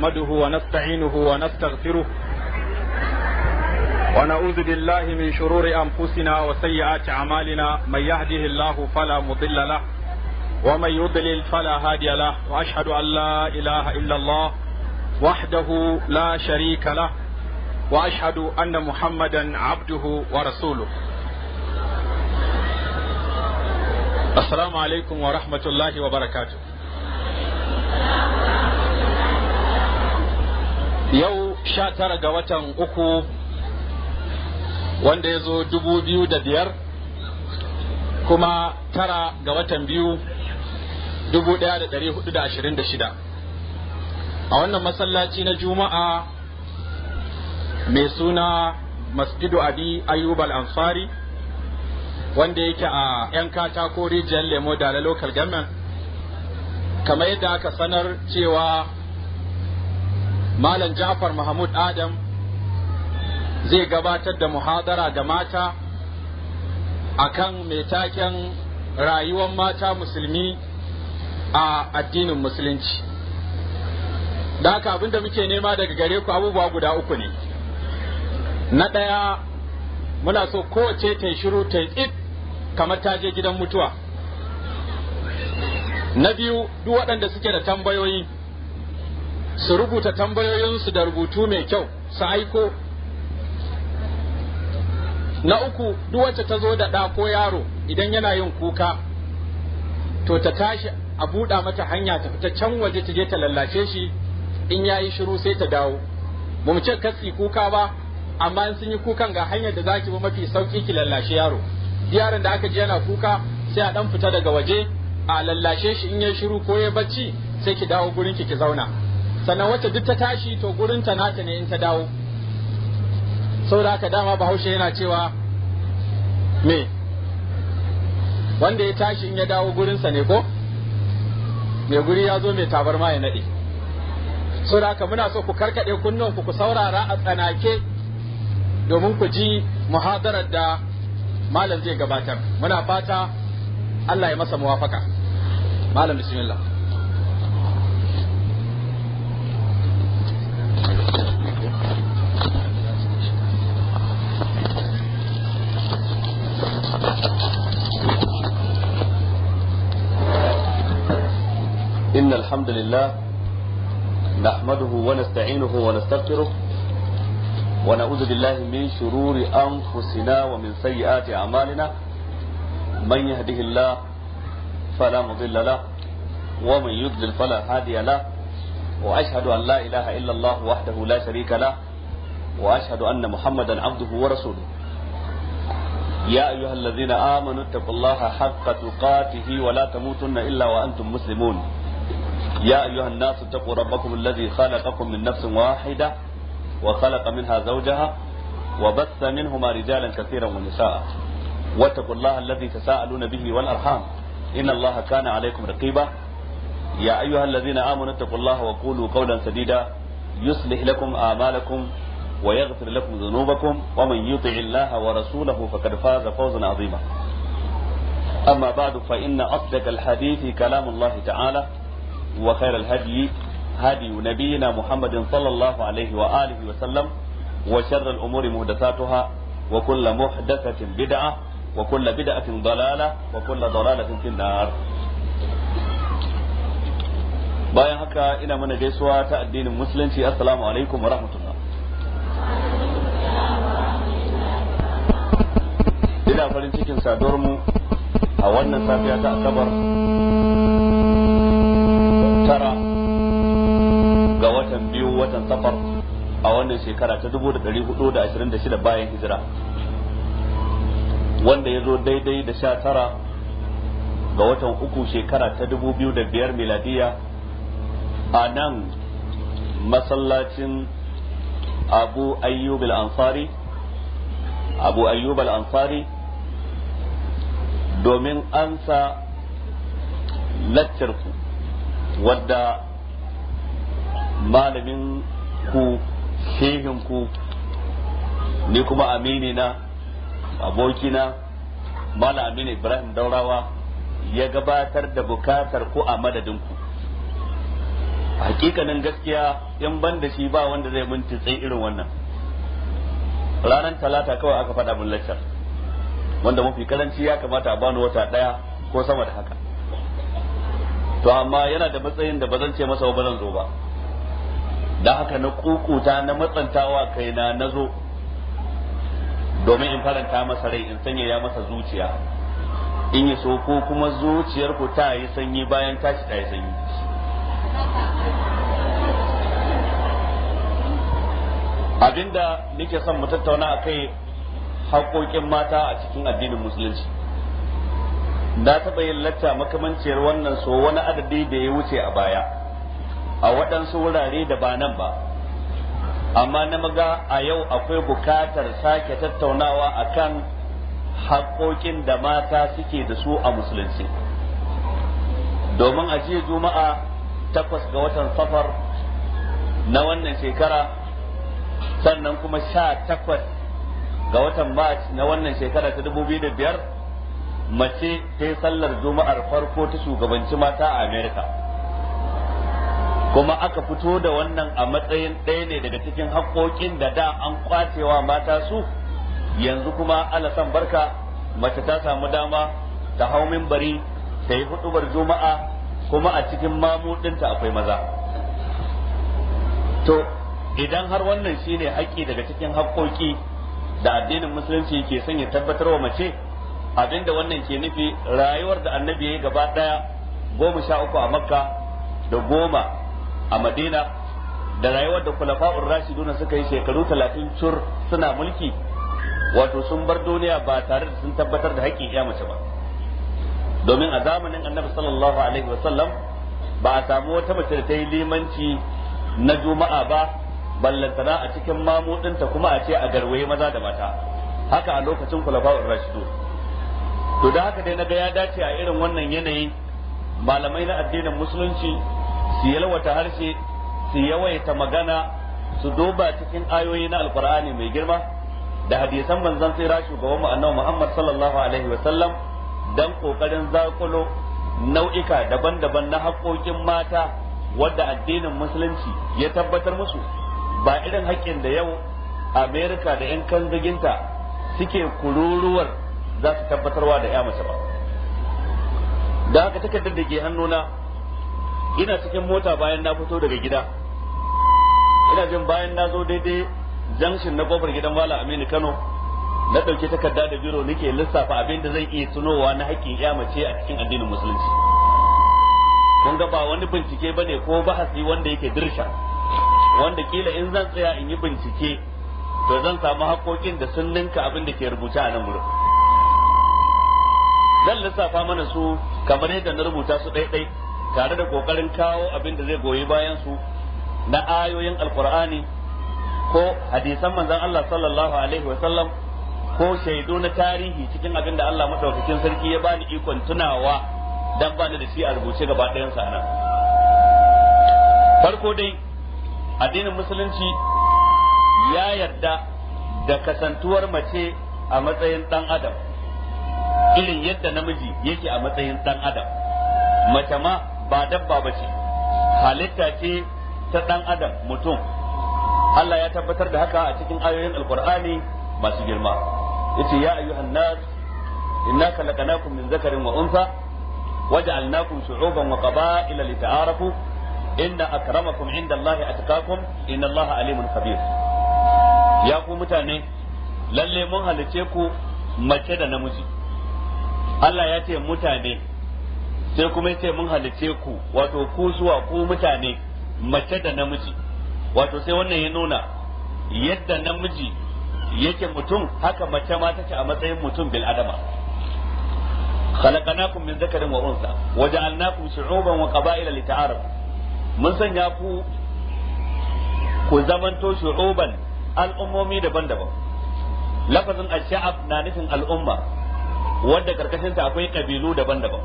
نحمده ونستعينه ونستغفره ونعوذ بالله من شرور أنفسنا وسيئات أعمالنا، من يهده الله فلا مضل له ومن يضلل فلا هادي له، وأشهد أن لا إله إلا الله وحده لا شريك له، وأشهد أن محمدا عبده ورسوله. السلام عليكم ورحمة الله وبركاته. Yau 19 ga watan uku wanda ya zo 2005, kuma 9 ga watan 2 1426, a wannan masallaci na Juma'a mai suna Masjidu Abi Ayyub Al-Ansari, wanda yake a 'Yan Katako, Rijiyar Lemo, da Local Government. Kamar yadda aka sanar cewa Malam Ja'far Mahmud Adam zai gabatar da muhadara ga mata akan mai taken rayuwar mata musulmi a addinin Musulunci. Da haka abinda muke nema daga gare ku abubuwa guda uku ne. Na ɗaya, muna so kowace ta yi shiru, ta yi tsit kamar ta je gidan mutuwa. Na biyu, duk waɗanda suke da tambayoyi su rubuta tambayoyinsu da rubutu mai kyau su aiko. Na uku, duk wacce ta zo da ɗa ko yaro, idan yana yin kuka to ta tashi a buɗa mata hanya ta fita can waje ta je ta lallashe shi, in ya yi shiru sai ta dawo. Ba mu ce katsi kuka ba, amma in sun yi kukan ga hanyar da zaki bi mafi sauki ki lallashe yaro. Yaron da aka ji yana kuka, sai a dan fita daga waje a lallashe shi, in ya shiru ko ya bacci sai ki dawo gurin ki ki zauna. Sannan wacce duk ta tashi, to gurin ta nata ne in ta dawo. Saboda haka dama Bahaushe yana cewa me wanda ya tashi in ya dawo gurinsa ne, ko mai guri ya zo mai tabarma ya naɗe. Saboda haka muna so ku karkaɗe kunnuwanku, ku saurara a tsanake domin ku ji muhadarar da malam zai gabatar. Muna fata Allah ya masa muwafaka. Malam, bismillah. إن الحمد لله نحمده ونستعينه ونستغفره ونعوذ بالله من شرور أنفسنا ومن سيئات أعمالنا، من يهده الله فلا مضل له ومن يضلل فلا هادي له، وأشهد أن لا إله إلا الله وحده لا شريك له، وأشهد أن محمدا عبده ورسوله. يا أيها الذين آمنوا اتقوا الله حق تقاته ولا تموتن إلا وأنتم مسلمون. يا أيها الناس اتقوا ربكم الذي خلقكم من نفس واحدة وخلق منها زوجها وبث منهما رجالا كثيرا ونساء، واتقوا الله الذي تساءلون به والأرحام إن الله كان عليكم رقيبا. يا أيها الذين آمنوا اتقوا الله وقولوا قولا سديدا يصلح لكم أعمالكم ويغفر لكم ذنوبكم، ومن يطع الله ورسوله فقد فاز فوزا عظيما. أما بعد، فإن أصدق الحديث كلام الله تعالى، وخير الهدي هدي نبينا محمد صلى الله عليه وآله وسلم، وشر الأمور محدثاتها، وكل محدثة بدعة، وكل بدعة ضلالة، وكل ضلالة في النار. Bayan haka, ina mana gaisuwa ta addinin Musulunci: assalamu alaikum wa rahmatullah. Ina farin cikin saduwar mu a wannan safiya ta Asabar, 9 ga watan 2, watan Safar, a wannan shekara ta 1426 bayan hijira, wanda ya zo daidai da 19 ga watan 3, shekara ta 2005 miladiya, a nan masallacin Abu Ayyub al-Ansari, Abu Ayyub al-Ansari, domin ansa laccarku wadda malamin ku, shehin ku, ni kuma amini na, abokina, Malam Aminu Ibrahim Daurawa ya gabatar da bukatar ku a madadin ku. Hakikanin gaskiya in ban da shi ba wanda zai mun tutse irin wannan. Ranar Talata kawai aka faɗa mun laccar, wanda mafi karanci ya kamata a bani wata ɗaya ko sama da haka. To amma yana da matsayin da ba zan ce masa ba zan zo ba, da haka na kukuta na matsantawa kaina na zo domin in faranta masa rai, in sanyaya masa zuciya, in yi so ko kuma zuciyar ku ta yi sanyi bayan tashi ta yi sanyi. Abinda nake son mu tattauna a kai, haƙoƙin mata a cikin addinin Musulunci. Na taɓa yin lacca makamanciyar wannan so wani adadi da ya wuce a baya a waɗansu wurare da ba nan ba, amma na maga a yau akwai bukatar sake tattaunawa akan haƙoƙin da mata suke da su a Musulunci. Domin a jiya Juma'a, 8 ga watan Safar na wannan shekara, sannan kuma 18 ga watan March na wannan shekara ta 2005, mace ta yi sallar Juma'ar farko ta shugabanci mata a America. Kuma aka fito da wannan a matsayin ɗaya ne daga cikin haƙoƙin da da an kwacewa mata su, yanzu kuma alasan barka mace ta samu dama ta hau mimbari ta yi huɗubar Juma'a, kuma a cikin mamudinta akwai maza. To idan har wannan shine haƙƙi daga cikin haƙƙoƙi da addinin Musulunci ke son ya tabbatar wa mace, abinda wannan ke nufi, rayuwar da Annabi ya yi gaba ɗaya, 13 a Makka da 10 a Madina, da rayuwar da Kulafa'ur Rashiduna suka yi shekaru 30 cur suna mulki, wato sun bar duniya ba tare da sun tabbatar da haƙƙin iya mace ba. Domin a zamanin Annabi sallallahu alaihi wasallam ba a samu wata mace da ta yi limanci na Juma'a ba, ballantana a cikin mamudinta kuma a ce a garwaye maza da mata, haka a lokacin Kulafa'ur Rashidu. To da haka dai naga ya dace a irin wannan yanayi malamai na addinin Musulunci su yalwata harshe, su yawaita magana, su duba cikin ayoyi na Alkur'ani mai girma da hadisan manzon tsira shugaban mu Annabi Muhammad sallallahu alaihi wa sallam, dan kokarin zakulo nau'ika daban-daban na haƙoƙin mata wadda addinin Musulunci ya tabbatar musu, ba irin haƙƙin da yau Amerika da 'yan kanzaginta suke kururuwar za su tabbatarwa da 'ya mace ba. Da haka takardar da ke hannuna, ina cikin mota bayan na fito daga gida, ina jin bayan na zo daidai junction na kofar gidan Malam Aminu Kano, na ɗauki takarda da biro nake lissafa abin da zan iya tunowa na haƙƙin 'ya mace a cikin addinin Musulunci. Kun ga ba wani bincike bane ko bahasi wanda yake dirsha, wanda kila in zan tsaya in yi bincike to zan samu haƙoƙin da sun ninka abin da ke rubuce a nan wurin. Zan lissafa mana su kamar yadda na rubuta su ɗaiɗai, tare da ƙoƙarin kawo abin da zai goyi bayan su na ayoyin Alƙur'ani ko hadisan manzon Allah sallallahu alaihi wa sallam ko shaidu na tarihi cikin abin da Allah madaukakin sarki ya bani ikon tunawa, dan bani da shi a rubuce gaba ɗayan sa nan. Farko dai, addinin Musulunci ya yarda da kasantuwar mace a matsayin ɗan adam, irin yadda namiji yake a matsayin ɗan adam. Mace ma ba dabba ba ce, halitta ce ta ɗan adam, mutum. Allah ya tabbatar da haka a cikin ayoyin Alkur'ani masu girma. Yace: "Ya ayyuhan nas, inna khalaqnakum min zakarin wa untha waja'alnakum shu'uban wa qaba'ila lita'arafu, inna akramakum inda Allahi atqakum, inna Allaha alimun khabir." Ya ku mutane, lalle mun halice ku mace da namiji. Allah ya ce mutane, sai kuma ya ce mun halice ku, wato ku zuwa ku mutane mace da namiji. Wato sai wannan ya nuna yadda namiji yake mutum, haka mace ma take a matsayin mutum, bil adama. Khalaqnakum min dhakarin wa unsa waja'alnakum shu'uban wa qaba'ila lita'arafu. Mun sanya ku ku zamanto shu'uban, al'ummomi daban-daban. Lafazin ash-sha'ab na nufin al'umma wanda karkashin ta akwai kabilu daban-daban.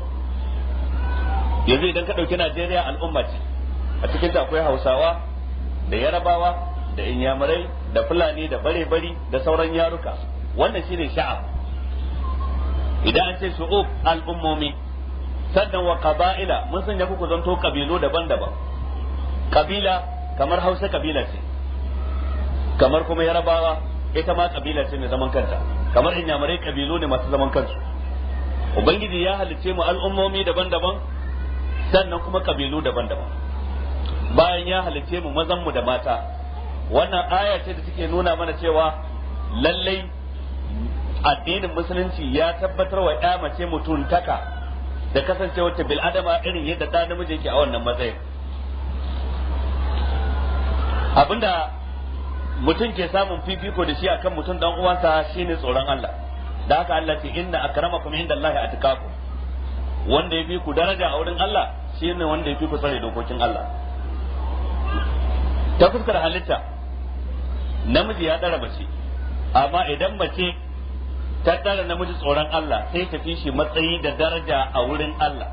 Yanzu idan ka dauki Najeriya, al'umma ce, a cikin ta akwai Hausawa da Yarabawa da Inyamurai da Fulani da Bare-bari da sauran yaruka. Wannan shine sha'ab. Idan an ce shu'ub, al'ummomi. Sannan wa qaba'ila, mun sanya ku zanto kabilu daban-daban. Kabila kamar Hausa kabila ce, kamar kuma Yarabawa ita ma kabila ce mai zaman kanta, kamar Inyamurai kabilu ne masu zaman kansu. Ubangiji ya halicce mu al'ummomi daban-daban, sannan kuma kabilu daban-daban. Bayan ya halicce mu mazan mu da mata. Wannan aya ce da take nuna mana cewa lallai addinin musulunci ya tabbatar wa ya mace mutuntaka da kasancewar ta bil adama irin yadda ɗa namiji yake a wannan matsayin. Abinda mutum ke samun fifiko da shi akan mutum dan uwansa shine tsoron Allah. Da haka Allah ce inna akramakum indallahi atqakum. Wanda ya fi ku daraja a wurin Allah shine wanda ya fi ku tsare dokokin Allah. Ta fuskar halitta namiji ya ɗara mace, amma idan mace ta ɗara namiji tsoron Allah sai ta fi shi matsayi da daraja a wurin Allah.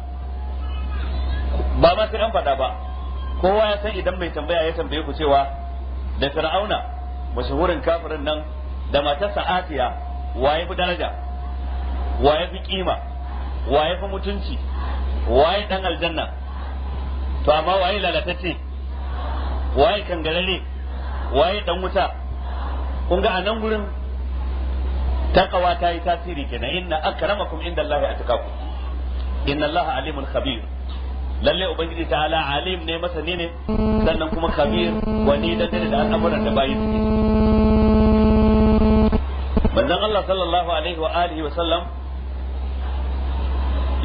Ba ma sai an faɗa ba, kowa ya san idan mai tambaya ya tambaye ku cewa da Fir'auna mashahurin kafirin nan da matarsa Asiya waye fi daraja, waye fi kima, waye fi mutunci, waye dan aljanna? To amma waye lalatacce, waye kangarare, waye dan wuta? Kun ga a nan gurin takawa ta yi tasiri kenan. Inna akramakum indallahi atqakum, inna Allaha alimun khabir. Lalle ubangiji ta'ala alim ne, masani ne, sannan kuma khabir, wani dangane da al'amuran da bayi suke. Manzon Allah sallallahu alaihi wa alihi wa sallam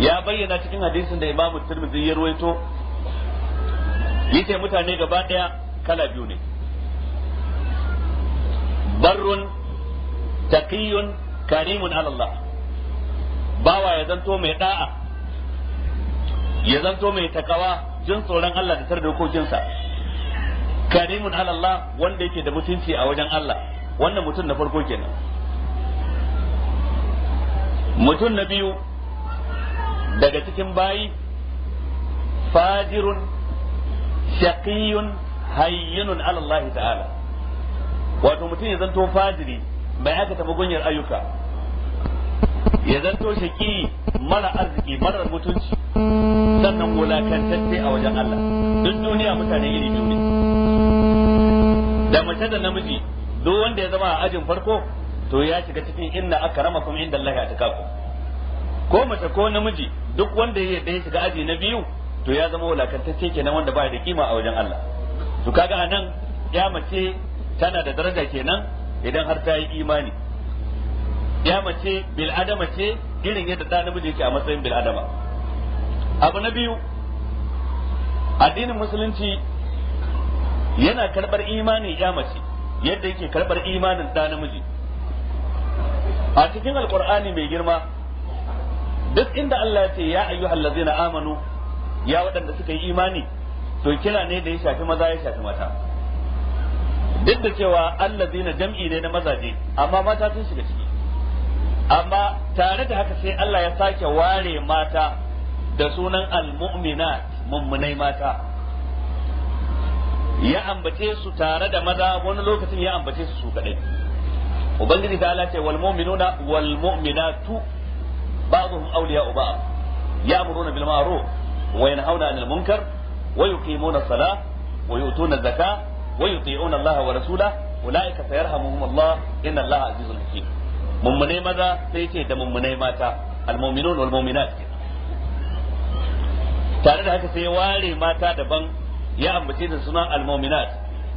ya bayyana cikin hadisin da Imam Tirmidhi ya ruwaito, yace mutane gaba daya kala biyu ne: barrun taqiyun karimun ala Allah. Bawa ya zanto mai da'a, ya zanto mai takawa, jin tsoron Allah da tar dokokinsa, karimun ala Allah, wanda yake da mutunci a wajen Allah. Wannan mutum na farko kenan. Mutum na biyu daga cikin bayi fajirun shaqiyun hayyinun ala Allah ta'ala. Wato mutum ya zanto fajiri bai aikata mugunyar ayyuka, ya zanto shaqi mara arziki, mara mutunci, sannan wulakantacce a wajen Allah. Duk duniya mutane iri biyu ne, da mace da namiji. Duk wanda ya zama a ajin farko to ya shiga cikin inna akramakum indallahi atqakum. Ko mace ko namiji, duk wanda ya yarda ya shiga aji na biyu to ya zama wulakantacce kenan, wanda baya da kima a wajen Allah. To kaga anan ya mace tana da daraja kenan idan har ta yi imani. Ya mace bil adama ce irin yadda ɗa namiji yake a matsayin bil adama. Abu na biyu, addinin musulunci yana karɓar imanin ya mace yadda yake karɓar imanin ɗa namiji. A cikin Alƙur'ani mai girma, duk inda Allah ya ce ya ayyuhal ladzina amanu, ya waɗanda suka yi imani, to kira ne da ya shafi maza ya shafi mata. Duk da cewa allazina jam'i ne na mazaje, amma mata sun shiga ciki. Amma tare da haka sai Allah ya sake ware mata da sunan almu'minat, mummunai mata. Ya ambace su tare da maza, wani lokacin ya ambace su su kadai. Ubangiji ta Allah ce wal mu'minuna wal mu'minatu ba'dhum awliya'u ba'd ya'muruna bil ma'ruf wa yanhauna 'anil munkar wa yuqimuna as-salata wa yu'tuna az-zakata wa yuti'una Allah wa rasulahu ulaika sayarhamuhum Allah inna Allah 'azizun hakim. Mummunai maza sai ce da mummunai mata, al-mu'minun wal mu'minat. Tare da haka sai ya ware mata daban, ya ambace da sunan al-mu'minat,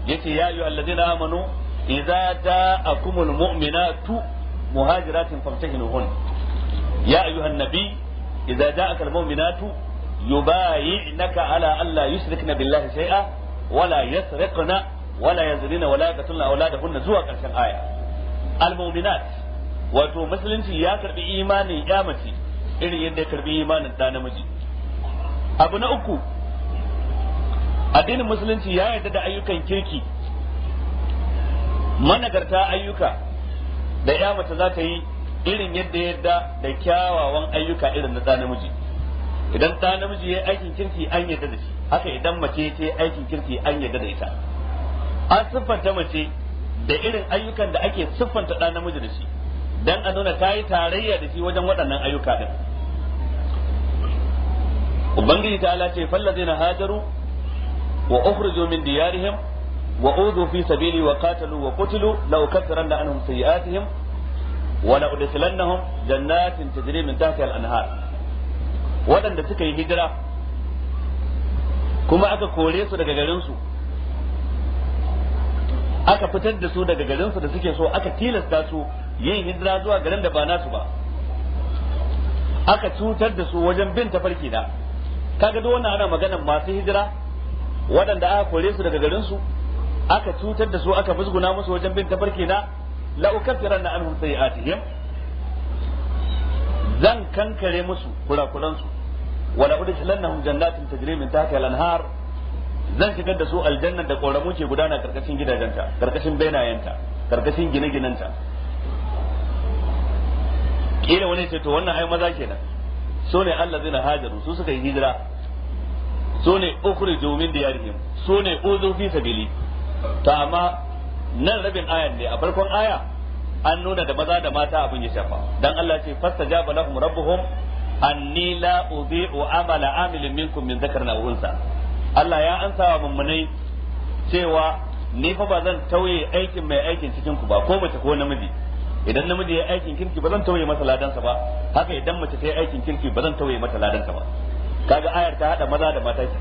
yace ya ayyuhal ladina amanu idza ja'akumul mu'minatu muhajiratin famtahinuhun. Ya ayyuhan nabi idza ja'akal mu'minatu yubayi'naka ala alla yushrikna billahi shay'a wala yasriqna wala yazinina wala yaqtulna awladahunna, zuwa karshen aya. Al-mu'minat, wato musulunci ya karbi imanin ya mace irin yadda ya karbi imanin ɗa namiji. Abu na uku, addinin musulunci ya yarda da ayyukan kirki, managarta ayyuka da ya mace za ta yi irin yadda yadda da kyawawan ayyuka irin na ɗa namiji. Idan ɗa namiji ya yi aikin kirki an yarda da shi, haka idan mace ta yi aikin kirki an yarda da ita. An siffanta mace da irin ayyukan da ake siffanta ɗa namiji da shi, dan a nuna ta yi tarayya da shi wajen waɗannan ayyuka ɗin. Ubangiji ta ala ce fallazina hajaru Wa ukhriju min diyarihim wa udhu fi sabili wa qatalu wa qutilu la ukaffiranna anhum sayi'atihim wa la udkhilannahum jannatin tajri min tahtiha al-anhar. Waɗanda suka yi hijira kuma aka kore su daga garin su, aka fitar da su daga garin su da suke so, aka tilasta su yin hijira zuwa garin da ba nasu ba, aka cutar da su wajen bin tafarki na. Kaga duk wannan ana maganar masu hijira waɗanda aka kore su daga garin su, aka cutar da su, aka musguna musu wajen bin tafarki na, la ukaffiranna anhum sayi'atihim, zan kankare musu kurakuran su, wala udkhilannahum jannatin tajri min tahtiha al-anhar, zan shigar da su aljanna da koramu ke gudana karkashin gidajenta, karkashin benayenta, karkashin gine-ginenta. Kila wani ce to wannan ai maza kenan, su ne allazina hajaru, su suka yi hijira, su ne ukhriju min diyarihim, su ne uzu fi sabili. To amma nan rabin ayan ne, a farkon aya an nuna da maza da mata abin ya shafa, dan Allah ce fastajaba lahum rabbuhum anni la udhi'u amala amilin minkum min dhakarin aw unsa. Allah ya ansa wa mummunai cewa ni fa ba zan tauye aikin mai aikin cikin ku ba, ko mace ko namiji. Idan namiji ya aikin kirki ba zan tauye masa ladansa ba, haka idan mace ta yi aikin kirki ba zan tauye mata ladansa ba. Kaga ayar ta hada maza da mata ke.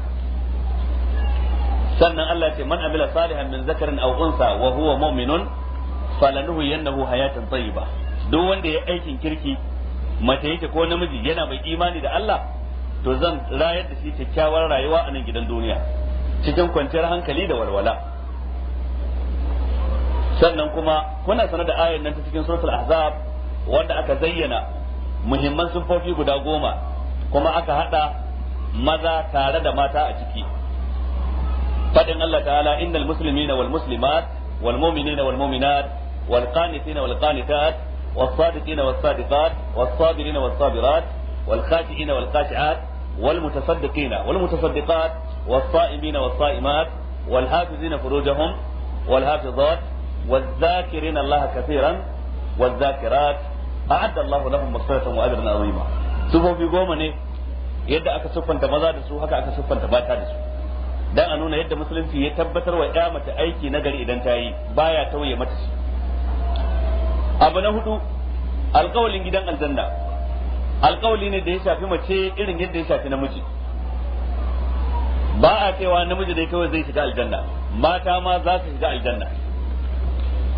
Sannan Allah ya ce man amila salihan min zakarin aw unsa wa huwa mu'minun falanuhyiyannahu hayatan tayyiba. Duk wanda ya aikin kirki, mace yake ko namiji, yana mai imani da Allah, to zan rayar da shi kyakkyawar rayuwa a nan gidan duniya cikin kwanciyar hankali da walwala. Sannan kuma kuna sanar da ayar nan ta cikin suratul ahzab wanda aka zayyana muhimman sifofi guda 10 kuma aka hada maza tare da mata a ciki. Fadin Allah ta'ala innal muslimina wal muslimat wal mu'minina wal mu'minat wal qanitina wal qanitat was sadiqina was sadiqat was sabirina was sabirat wal khashi'ina wal khashi'at wal mutasaddiqina wal mutasaddiqat was sa'imina was sa'imat wal hafizina furujahum wal hafizat والذاكرين الله كثيرا والذاكرات أعد الله لهم مغفرة وأجرا عظيما. Sufofi 10 ne yadda aka siffanta maza da su, haka aka siffanta mata da su, dan a nuna yadda musulunci ya tabbatar wa ya mace aiki na gari idan ta yi baya tauye mata shi. Abu na hudu, alƙawalin gidan aljanna. Alƙawali ne da ya shafi mace irin yadda ya shafi namiji. Ba a cewa namiji dai kawai zai shiga aljanna, mata ma za su shiga aljanna.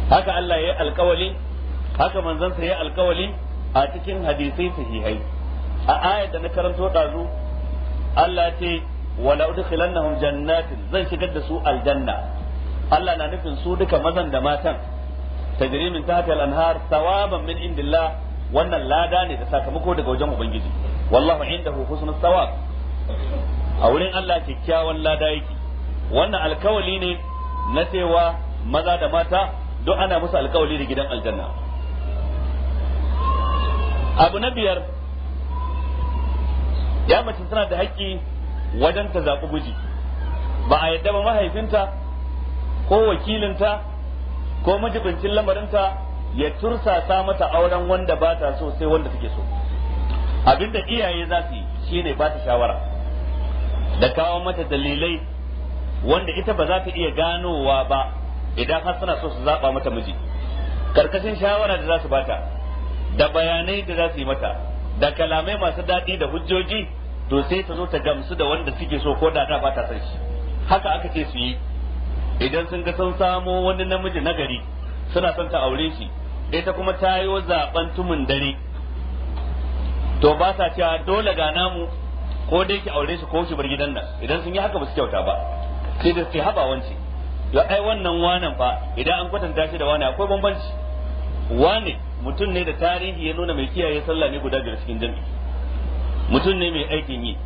Haka Allah ya yi alkawali, haka manzansa ya yi alkawali a cikin hadisai sahihai. A ayar da na karanto ɗazu, Allah ce wala udkhilannahum jannatin, zan shigar da su aljanna. Allah na nufin su duka mazan da matan, tajri min tahtiha al-anhar thawaban min indillah, wannan lada ne da sakamako daga wajen Ubangiji. Wallahu indahu husnul thawab, a wurin Allah kyakkyawan lada yake. Wannan alkawali ne na cewa maza da mata duk ana musu alkawali da gidan aljanna. Abu na biyar, ya mace tana da haƙƙi wajen ta zaɓi miji. Ba a yadda ba mahaifinta ko wakilinta ko majibincin lamarinta ya tursasa mata auren wanda ba ta so sai wanda take so. Abinda iyaye za su yi shine ba ta shawara da kawo mata dalilai wanda ita ba za ta iya ganowa ba idan har suna so su zaba mata miji. Karkashin shawara da za su bata, da bayanai da za su yi mata, da kalamai masu daɗi da hujjoji, to sai ta zo ta gamsu da wanda suke so ko da da ba ta san shi. Haka aka ce su yi. Idan sun ga sun samo wani namiji nagari suna son ta aure shi, ita kuma ta yi zaben tumun dare, to ba sa cewa dole ga namu ko dai ki aure shi ko ki bar gidan nan. Idan sun yi haka ba su kyauta ba, sai da su haba wance, ya ai wannan wanan fa idan an kwatanta shi da wani akwai bambanci. Wane mutum ne da tarihi ya nuna mai kiyaye sallah ne guda biyar cikin jami'i, mutum ne mai aikin yi,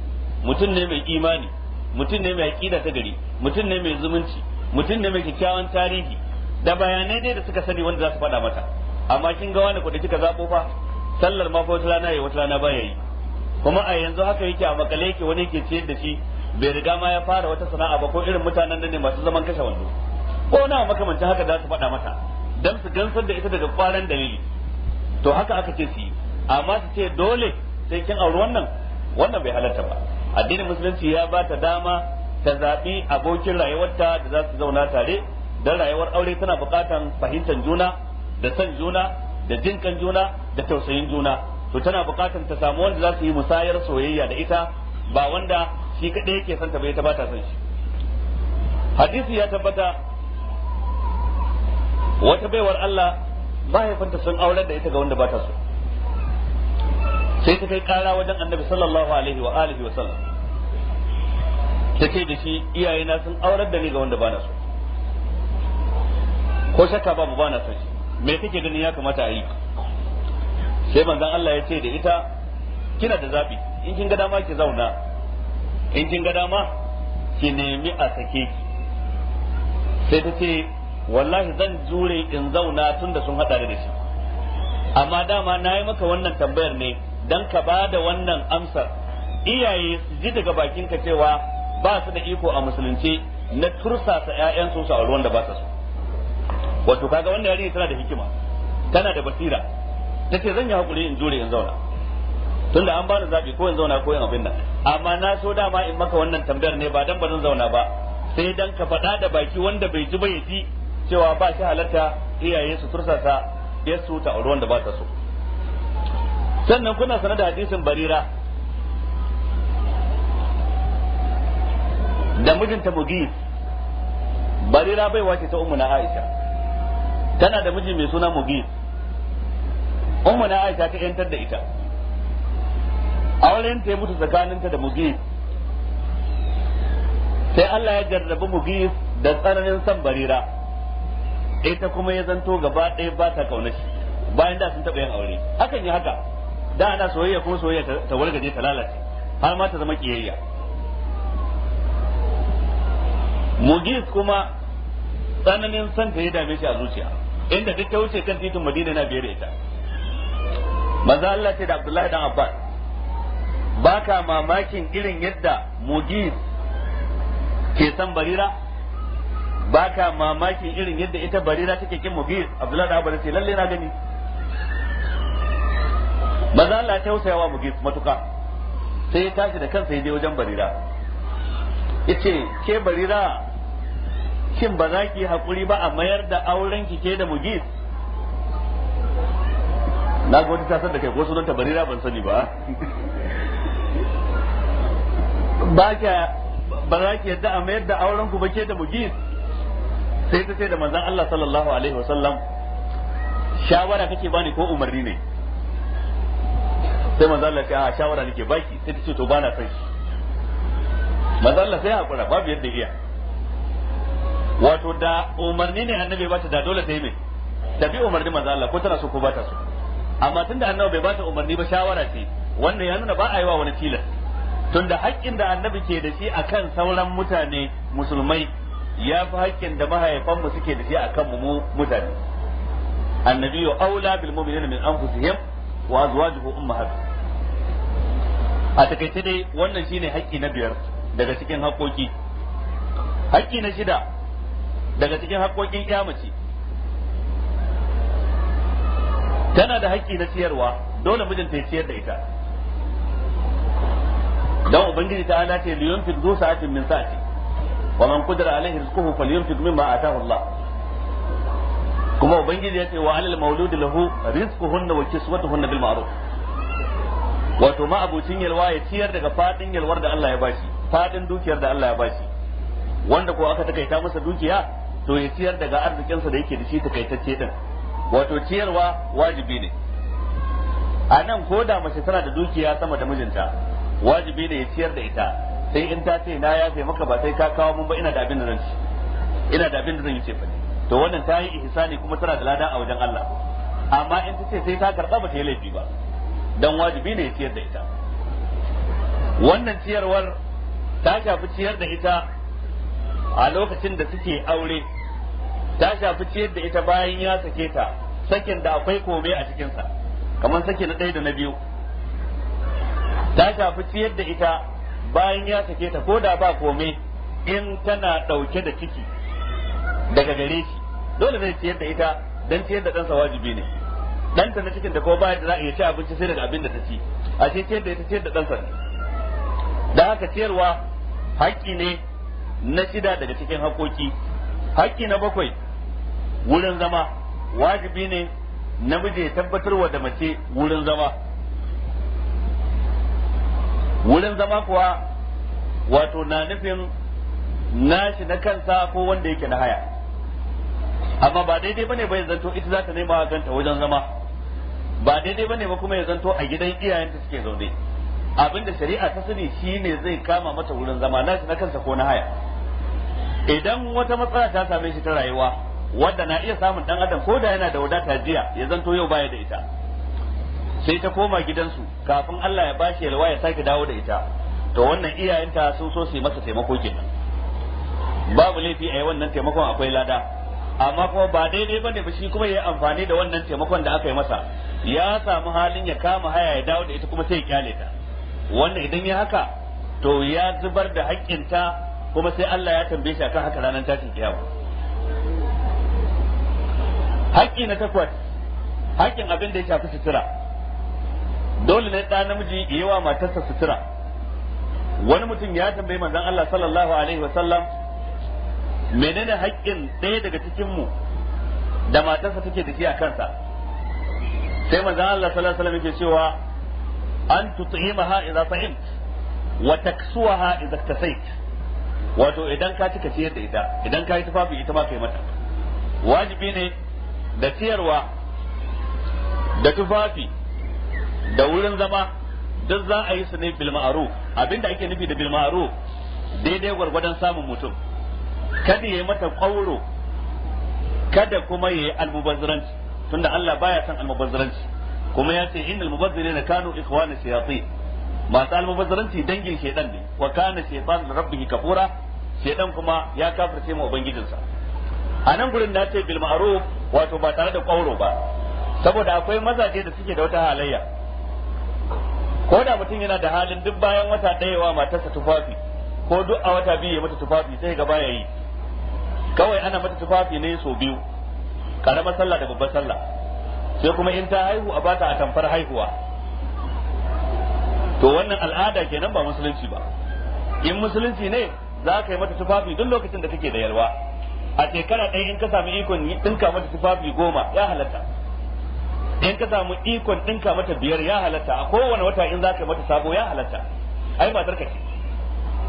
mutum ne mai imani, mutum ne mai aqida ta gari, mutum ne mai zumunci, mutum ne mai kyakkyawan tarihi, da bayanai dai da suka sani wanda za su faɗa mata. Amma kin ga wani kuɗi kika zaɓo fa sallar ma fa wata rana yayi wata rana ba yayi, kuma a yanzu haka yake a makale yake, wani yake ciyar da shi, bai riga ma ya fara wata sana'a ba, ko irin mutanen nan ne masu zaman kashe wando ko na makamancin haka za su faɗa mata dan su gansar da ita daga kwaran dalili. To haka aka ce su yi, amma su ce dole sai kin auri wannan, wannan bai halarta ba. Addinin musulunci ya ba ta dama ta zaɓi abokin rayuwarta da za su zauna tare, don rayuwar aure tana buƙatan fahimtar juna da son juna da jinkan juna da tausayin juna. To tana buƙatan ta samu wanda za su yi musayar soyayya da ita, ba wanda shi kaɗai yake son ta bai ta ba ta son shi. Hadisi ya tabbata wata baiwar Allah mahaifinta sun aurar da ita ga wanda ba ta so, sai ta kai kara wajen Annabi sallallahu alaihi wa alihi wa sallam, ta ce da shi iyayena sun aurar da ni ga wanda ba na so, ko shakka babu ba na son shi, me kake ganin ya kamata a yi? Sai manzon Allah ya ce da ita kina da zabi, in kin ga dama ki zauna, in kin ga dama ki nemi a sake ki. Sai ta ce wallahi zan jure in zauna tunda sun hada da shi, amma dama na yi maka wannan tambayar ne dan ka ba da wannan amsar, iyaye su ji daga bakinka cewa ba su da iko a musulunci na tursasa ƴaƴansu su auri wanda ba su so. Wato kaga wannan yarinya tana da hikima, tana da basira. Tace zan yi hakuri in jure in zauna tunda an bani zabi ko in zauna ko in abin nan, amma na so dama in maka wannan tambayar ne ba dan ba zan zauna ba, sai dan ka faɗa da baki wanda bai ji ba ya ji cewa ba shi halatta iyaye su tursasa yasu ta auri wanda ba ta so. Sannan kuna sanar da hadisin Barira da mijinta Mugis. Barira baiwa ce ta Ummu na Aisha, tana da miji mai suna Mugis. Ummu na Aisha ta yantar da ita, auren ta ya mutu tsakaninta da Mugis. Sai Allah ya jarrabi Mugis da tsananin son Barira, ita kuma ya zanto gaba ɗaya ba ta kauna shi. Bayan da sun taɓa yin aure, hakan yi haka da ana soyayya kuma soyayya ta wargaje ta lalace har ma ta zama kiyayya. Mugis kuma tsananin son ta ya dame shi a zuciya, inda duk ta wuce kan titin Madina na biyar da ita. Manzo Allah ce da Abdullahi dan Abbas, baka mamakin irin yadda Mugis ke son Barira? Baka mamakin irin yadda ita Barira take kin Mugis? Abdullahi dan Abbas ce lalle na gani. Manzo Allah ya tausaya wa Mugis matuka, sai ya tashi da kansa ya je wajen Barira, yace ke Barira, shin ba za ki haƙuri ba a mayar da auren ki ke da Mugis? Na ga wata tasar da kai ko sunanta Barira ban sani ba. Ba za ki yadda a mayar da auren ku ba ke da Mugis? Sai ta ce da manzon Allah sallallahu alaihi wasallam, shawara kake bani ko umarni ne? Sai manzon Allah ya ce a shawara nake baki. Sai ta ce to bana son shi. Manzon Allah sai hakura, babu yadda iya. Wato da umarni ne annabi ba ta da dole ta yi mai tafi umarni manzo Allah ko tana so ko ba ta so, amma tunda annabi bai ba ta umarni ba shawara ce, wannan ya nuna ba a yi wa wani tilas, tunda haƙƙin da annabi ke da shi akan sauran mutane musulmai ya fi haƙƙin da mahaifanmu suke da shi akan mu mutane. Annabi aula bil mu'minina min anfusihim wa azwajuhu ummahatuhum. A takaice dai wannan shine haƙƙi na biyar daga cikin haƙƙoƙi. Haƙƙi na shida daga cikin haƙƙoƙin ƴa mace, tana da haƙƙi na ciyarwa, dole mijinta ya ciyar da ita. Dan ubangiji ta ala ce liyunfiq zu sa'atin min sa'ati wa man qadara alaihi rizquhu falyunfiq mimma ataahu Allah. Kuma ubangiji ya ce wa alal mauludi lahu rizquhunna wa kiswatuhunna bil ma'ruf. Wato ma abucin yalwa ya ciyar daga fadin yalwar da Allah ya bashi, fadin dukiyar da Allah ya bashi. Wanda ko aka takaita masa dukiya to ya ciyar daga arzikinsa da yake da shi takaitacce din. Wato ciyarwa wajibi ne. A nan ko da mace tana da dukiya sama da mijinta, wajibi ne ya ciyar da ita, sai in ta ce na yafe maka ba sai ka kawo mun ba, ina da abin da zan ci, ina da abin da zan yi cefa ne, to wannan ta yi ihsani kuma tana da lada a wajen Allah. Amma in ta ce sai ta karba ba ta yi laifi ba, dan wajibi ne ya ciyar da ita. Wannan ciyarwar ta shafi ciyar da ita a lokacin da suke aure, ta shafi ciyar da ita bayan ya sake ta, sakin da akwai kome a cikinsa, kamar saki na ɗaya da na biyu. Ta shafi ciyar da ita bayan ya sake ta ko da ba kome, in tana ɗauke da ciki daga gare shi, dole zai ciyar da ita, dan ciyar da ɗansa wajibi ne. Ɗanta na cikin da ko ba da za a iya ci abinci sai daga abin da ta ci, a ce ciyar da ita ciyar da ɗansa ne. Da haka ciyarwa haƙƙi ne na shida daga cikin haƙoƙi. Haƙƙi na bakwai, wurin zama. Wajibi ne namiji ya tabbatarwa da mace wurin zama. Wurin zama kuwa wato na nufin nashi na kansa ko wanda yake na haya, amma ba daidai bane ba ya zanto ita za ta nema kanta wajen zama, ba daidai bane ba kuma ya zanto a gidan iyayenta suke zaune. Abinda shari'a ta sani shine zai kama mata wurin zama, nashi na kansa ko na haya. Idan wata matsala ta same shi ta rayuwa wadda na iya samun dan adam ko da yana da wadata jiya, ya zanto yau baya da ita, sai ta koma gidansu kafin Allah ya bashi yalwa ya sake dawo da ita, to wannan iyayenta sun so su yi masa taimako kenan. Babu laifi a yi wannan taimakon, akwai lada, amma kuma ba daidai bane ba shi kuma ya yi amfani da wannan taimakon da aka yi masa, ya samu halin ya kama haya ya dawo da ita kuma sai ya kyale ta. Wannan idan ya haka to ya zubar da haƙƙinta, kuma sai Allah ya tambaye shi akan haka ranar tashin kiyama. Haƙƙi na takwas, haƙƙin abin da ya shafi sutura. Dole ne ɗa namiji yi wa matarsa sutura. Wani mutum ya tambayi manzon Allah sallallahu alaihi wa sallam, menene haƙƙin ɗaya daga cikin mu da matarsa take da shi a kansa? Sai manzon Allah sallallahu alaihi wa sallam yake cewa an tut'imaha idza ta'imt wa taksuwaha idza iktasait. Wato idan ka ci ka ciyar da ita, idan ka yi tufafi ita ma kai mata. Wajibi ne da ciyarwa da tufafi da wurin zama duk za a yi su ne bil ma'ruf. Abinda ake nufi da bil ma'ruf, daidai gwargwadon samun mutum. Kada yayi mata ƙwauro, kada kuma yayi almubazziranci, tunda Allah baya son almubazziranci, kuma ya ce innal mubazzirina kanu ikhwana shayatin. Masu almubazziranci dangin shaytan ne, wa kana shaytan rabbihi kafura, shaytan kuma ya kafirce ma ubangijinsa. A nan gurin na ce bil ma'ruf wato ba tare da ƙwauro ba, saboda akwai mazaje da suke da wata halayya. Ko da mutum yana da halin duk bayan wata ɗaya wa matarsa tufafi, ko duk a wata biyu ya mata tufafi, sai ga baya yi. Kawai ana mata tufafi ne sau biyu, karamar sallah da babbar sallah, sai kuma in ta haihu a bata a tamfar haihuwa. To wannan al'ada kenan, ba musulunci ba. In musulunci ne za ka yi mata tufafi duk lokacin da kake da yalwa. A shekara ɗaya in ka sami ikon ɗinka mata tufafi 10 ya halatta, in ka samu ikon ɗinka mata 5 ya halatta, a kowane wata in za ka mata sabo ya halatta. Ai matar ka ce,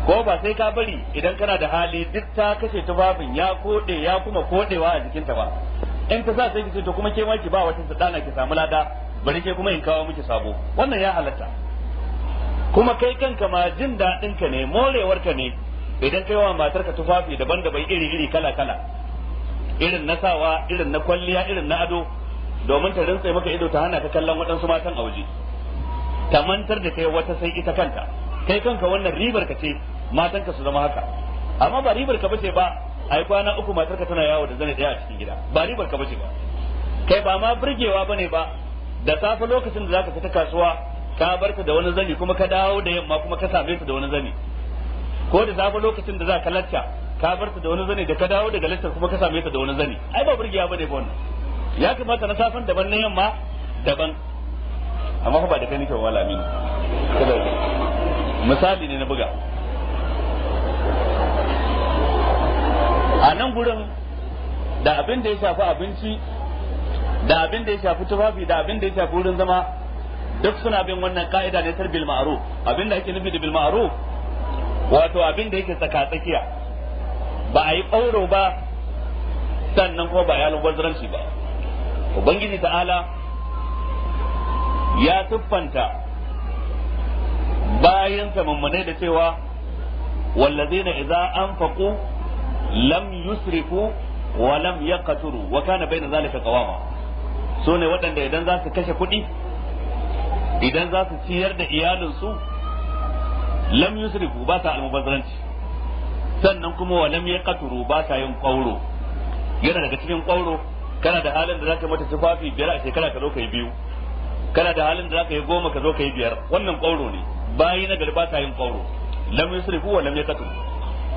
ko ba sai ka bari idan kana da hali duk ta kashe tufafin ya koɗe ya kuma koɗewa a jikinta ba. In ta sa sai ki ce to kuma ke ma ki ba wata sadana ki samu lada, bari ke kuma in kawo miki sabo. Wannan ya halatta. Kuma kai kanka ma jin daɗin ka ne, morewar ka ne idan kai wa matarka tufafi daban-daban iri-iri kala-kala, irin na sawa, irin na kwalliya, irin na ado, domin ta rintse maka ido ta hana ka kallon waɗansu matan a waje, ta mantar da kai wata sai ita kanta. Kai kanka wannan ribar ka ce matanka su zama haka, amma ba ribar ka bace ba ai kwana uku matarka tana yawo da zane ɗaya a cikin gida, ba ribar ka bace ba. Kai ba ma burgewa bane ba, da safe lokacin da zaka fita kasuwa ka bar ta da wani zani, kuma ka dawo da yamma kuma ka same ta da wani zani. Ko da safe lokacin da za ka lacca ka bar ta da wani zani, da ka dawo daga laccar kuma ka same ta da wani zani. Ai ba burgewa bane ba wannan. Ya kamata na safen daban, na yamma daban. Amma fa ba da kai nake wala aminu, misali ne na buga. A nan gurin da abin da ya shafi abinci, da abin da ya shafi tufafi, da abin da ya shafi wurin zama, duk suna bin wannan ka'ida ne tar bil ma'ruf. Abin da ake nufi da bil ma'ruf wato abin da yake tsaka tsakiya, ba a yi ƙauro ba sannan kuma ba a yi almubazzaranci ba. Ubangiji ta'ala ya siffanta bayansa mummunai da cewa wallazina idza anfaqu lam yusrifu wa lam yaqturu wa kana bayna zalika qawama. So ne waɗanda idan za su kashe kuɗi, idan za su ciyar da iyalinsu, lam yusrifu ba sa almubazzaranci, sannan kuma wa lam yaqturu ba sa yin ƙwauro. Yana daga cikin ƙwauro, kana da halin da zaka mata tufafi 5 a shekara ka zo ka yi 2, kana da halin da zaka yi 10 ka zo ka yi 5, wannan ƙwauro ne. Bayi na gari ba sa yin ƙwauro, lam yusrifu wa lam yaqturu.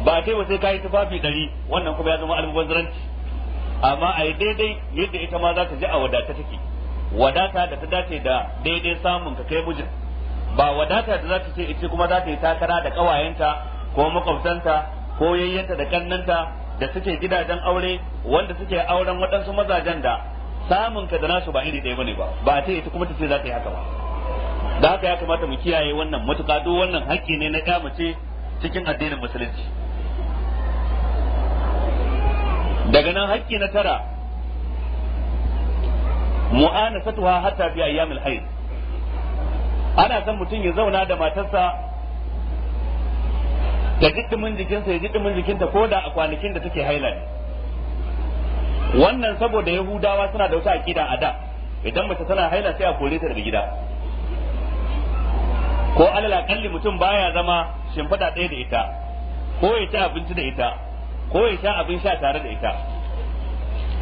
Ba kai ba sai ka yi tufafi 100, wannan kuma ya zama almubazzaranci. Amma a yi daidai yadda ita ma za ta ji a wadata take, wadata da ta dace da daidai samun ka kai mijin, ba wadata da za ta ce ita kuma za ta yi takara da ƙawayenta ko makwabtanta ko yayyanta da kannanta da suke gidajen aure wanda suke auren waɗansu mazajen da samun ka da nasu ba iri ɗaya bane ba, ba ta ita kuma ta ce za ta yi haka ba. Da haka ya kamata mu kiyaye wannan matuƙa, duk wannan haƙƙi ne na ƴa mace cikin addinin musulunci. Daga nan haƙƙi na 9, mu'anasatuha hatta fi ayyamil hayd. Ana son mutum ya zauna da matarsa da jiddimin jikinsa ya jiddimin jikinta ko da a kwanakin da take haila ne. Wannan saboda Yahudawa suna da wata aqida a da, idan mace tana haila sai a kore ta daga gida, ko alal akalli mutum baya zama shimfiɗa ɗaya da ita, ko ya ci abinci da ita, ko ya sha abin sha tare da ita,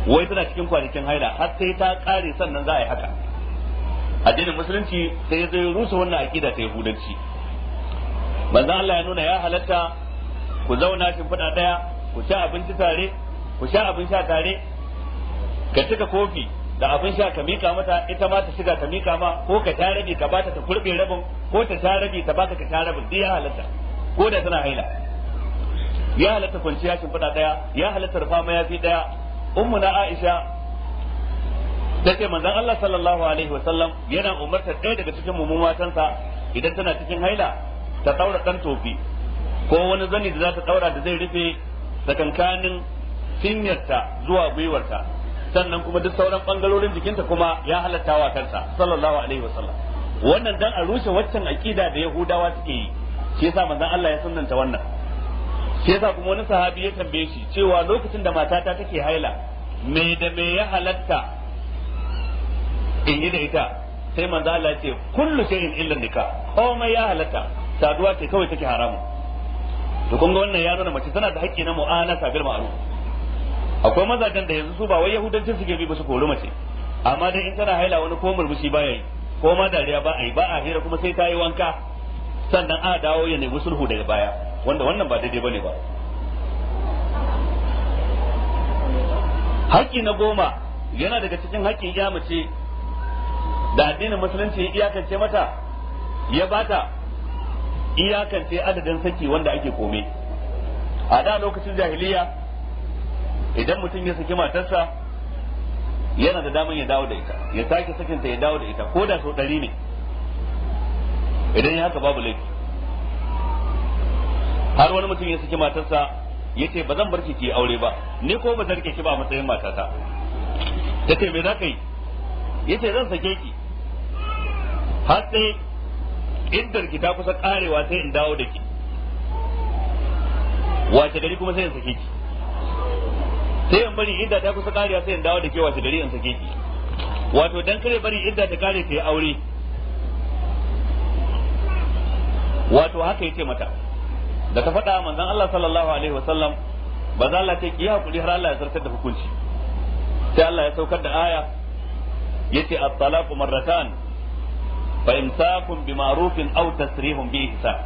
wai tana cikin kwanakin haila har sai ta ƙare sannan za a yi haka. Addinin musulunci sai ya zo rusa wannan aqida ta Yahudanci. Manzon Allah ya nuna ya halatta ku zauna shimfiɗa ɗaya, ku ci abinci tare, ku sha abin sha tare, ka cika kofi da abin sha ka mika mata, ita ma ta shiga ta mika ma, ko ka sha rabi ka bata ta kurbe rabin, ko ta sha rabi ta baka ka sha rabin, duk ya halatta ko da tana haila. Ya halatta kwanciya shimfiɗa ɗaya, ya halatta rufa mayafi ɗaya. Ummuna Aisha ta ce manzon Allah sallallahu alaihi wasallam yana umartar ɗaya daga cikin mummun matansa idan tana cikin haila ta ɗaura ɗan tofi ko wani zani da za ta ɗaura da zai rufe tsakankanin cinyarta zuwa gwiwarta, sannan kuma duk sauran bangarorin jikinta kuma ya halatta wa kansa sallallahu alaihi wasallam. Wannan dan a rushe waccan aqida da Yahudawa suke yi, shi yasa manzon Allah ya sunnanta wannan. Shi yasa kuma wani sahabi ya tambaye shi cewa lokacin da matata take haila me da me ya halatta in yi da ita? Sai manzon Allah ya ce kullu shay'in illa nikah, komai ya halatta, saduwa ce kawai take haramu. To kun ga wannan ya nuna mace tana da haƙƙi na mu'anasa bil ma'ruf. Akwai mazajen da yanzu su ba wai yahudancin suke bi ba su kori mace, amma dai in tana haila wani ko murmushi ba ya yi, ko ma dariya ba a yi, ba a hira, kuma sai ta yi wanka sannan a dawo ya nemi sulhu daga baya, wanda wannan ba daidai bane ba. Haƙƙi na 10 yana daga cikin haƙƙin ya mace da addinin musulunci ya iyakance mata, ya bata iyakance adadin saki wanda ake kome. A da lokacin jahiliya idan mutum ya saki matarsa yana da daman ya dawo da ita, ya sake sakinta ya dawo da ita, ko da sau 100 ne. Idan ya haka babu laifi. Har wani mutum ya saki matarsa ya ce ba zan bar ki ki aure ba, ni ko ba zan rike ki ba a matsayin matata. Ta ce me za ka yi? Ya ce zan sake ki har sai iddar ki ta kusa karewa sai in dawo da ki, wace gari kuma sai in sake ki, sai in bari idda ta kusa karewa sai in dawo da ke wace gari in sake ki. Wato dan kare bari idda ta kare ta yi aure. Wato haka yace mata. Da ta faɗa manzon Allah sallallahu alaihi wasallam, ba za Allah ce ki hakuri har Allah ya zartar da hukunci. Sai Allah ya saukar da aya yace at-talaqu marratan fa imsakun bi ma'rufin aw tasrihun bi ihsan.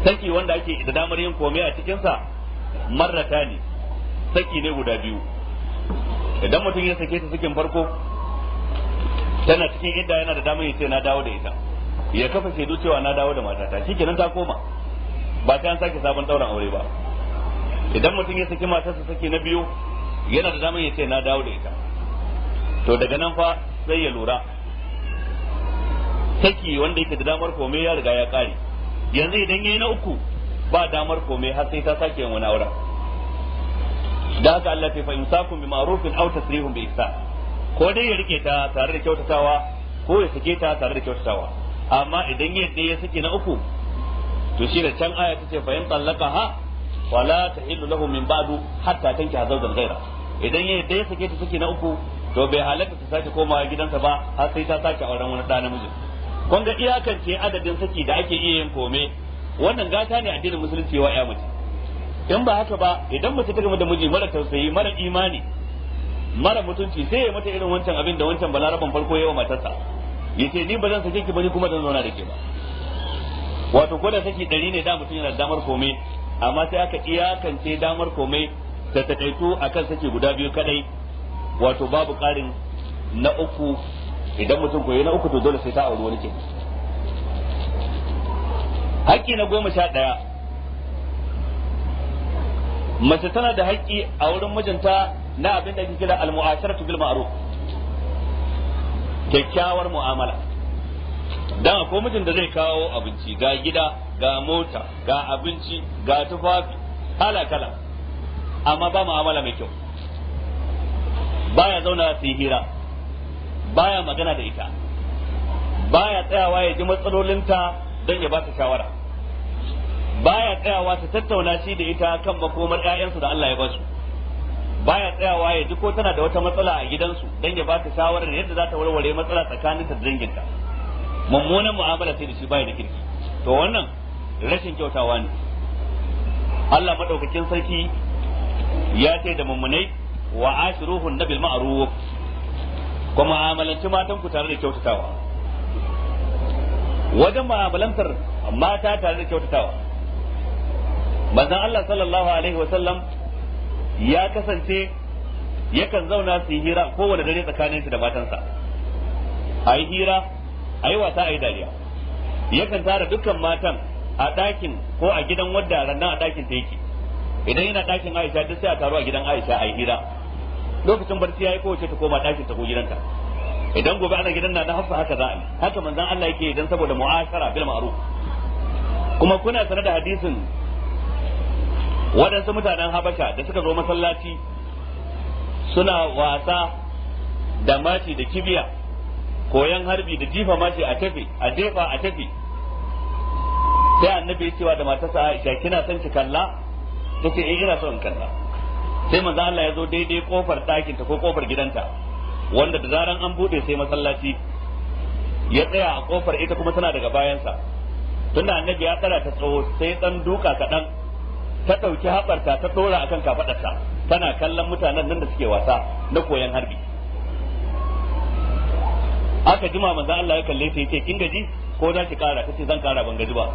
Saki wanda ake da damar yin komai a cikin sa marratani, saki ne guda biyu. Idan mutum ya sake ta sakin farko tana cikin idda yana da damar ya ce na dawo da ita, ya kafa shaidu cewa na dawo da matata, shikenan ta koma, ba ta an sake sabon dauran aure ba. Idan mutum ya saki matarsa saki na biyu yana da damar ya ce na dawo da ita. To daga nan fa sai ya lura saki wanda yake da damar komai ya riga ya kare. Yanzu idan yayi na uku ba damar komai har sai ta sake yin wani auren. Da haka Allah ta fa imsakun bi ma'rufin aw tasrihun bi ihsan, ko dai ya rike ta tare da kyautatawa ko ya sake ta tare da kyautatawa. Amma idan yadda ya sake na uku to shi da can aya ta ce fa in talaqaha wala tahillu lahu min ba'du hatta tankiha zawjan ghaira. Idan yadda ya sake ta sake na uku to bai halatta ta sake komawa gidansa ba har sai ta sake auren wani ɗa namiji. Kun ga iyakance adadin saki da ake iya yin kome, wannan gata ne addinin musulunci wa ya mace. In ba haka ba idan mace ta gama da miji mara tausayi, mara imani, mara mutunci, sai ya mata irin wancan abin da wancan balaraban farko yawa matarsa, yace ni ba zan sake ki ba ni kuma zan zauna da ke ba. Wato ko da saki 100 ne da mutum yana da damar kome, amma sai aka iyakance damar kome ta takaitu akan saki guda biyu kadai, wato babu karin na uku. Idan mutum koyi na uku to dole sai ta auri wani ke. Haƙƙi na 11, Mace tana da haƙƙi a wurin mijinta na abin da ake kira al-mu'asharatu bil ma'ruf, kyakkyawar mu'amala. Dan akwai mijin da zai kawo abinci, ga gida, ga mota, ga abinci, ga tufafi kala kala, amma ba mu'amala mai kyau. Baya zauna su yi hira, baya magana da ita, baya tsayawa ya ji matsalolinta don ya ba ta shawara, baya tsayawa su tattauna shi da ita kan makomar ƴaƴansu da Allah ya ba su, baya tsayawa ya ji ko tana da wata matsala a gidansu don ya ba ta shawarar yadda za ta warware matsala tsakaninta da danginta. Mummunan mu'amala sai da shi, baya da kirki. To wannan rashin kyautawa ne. Allah madaukakin sarki ya ce da mummunai wa ashiruhun bil ma'ruf, kuma mu'amalanci matan ku tare da kyautatawa. Wajen mu'amalantar mata tare da kyautatawa, manzon Allah sallallahu alaihi wa sallam ya kasance yakan zauna su yi hira kowane dare tsakanin shi da matansa, a yi hira, a yi wasa, a yi dariya. Yakan tara dukkan matan a ɗakin ko a gidan wadda rannan a ɗakin ta yake. Idan yana ɗakin Aisha, duk sai a taru a gidan Aisha a yi hira. Lokacin barci yayi, kowace ta koma ɗakin ta ko gidanta. Idan gobe ana gidan na Hafsa, haka za a yi. Haka manzon Allah yake idan saboda mu'ashara bil ma'ruf. Kuma kuna sanar da hadisin waɗansu mutanen Habasha da suka zo masallaci suna wasa da mashi da kibiya, koyan harbi da jifa mashi, a tafi a jefa a tafi. Sai annabi cewa da matarsa Aisha, kina son ki kalla? Tace eh, ina son in kalla. Sai manzo Allah ya zo daidai kofar ɗakin ta ko kofar gidanta, wanda da zaran an bude sai masallaci. Ya tsaya a kofar, ita kuma tana daga bayansa. Tunda annabi ya tsara ta tsawo, sai dan duka kaɗan, ta ɗauki haɓarta ta ɗora akan kafaɗarsa, tana kallon mutanen nan da suke wasa na koyan harbi. Aka jima, manzo Allah ya kalle ta yace, kin gaji ko za ki kara? Tace zan kara, ban gaji ba.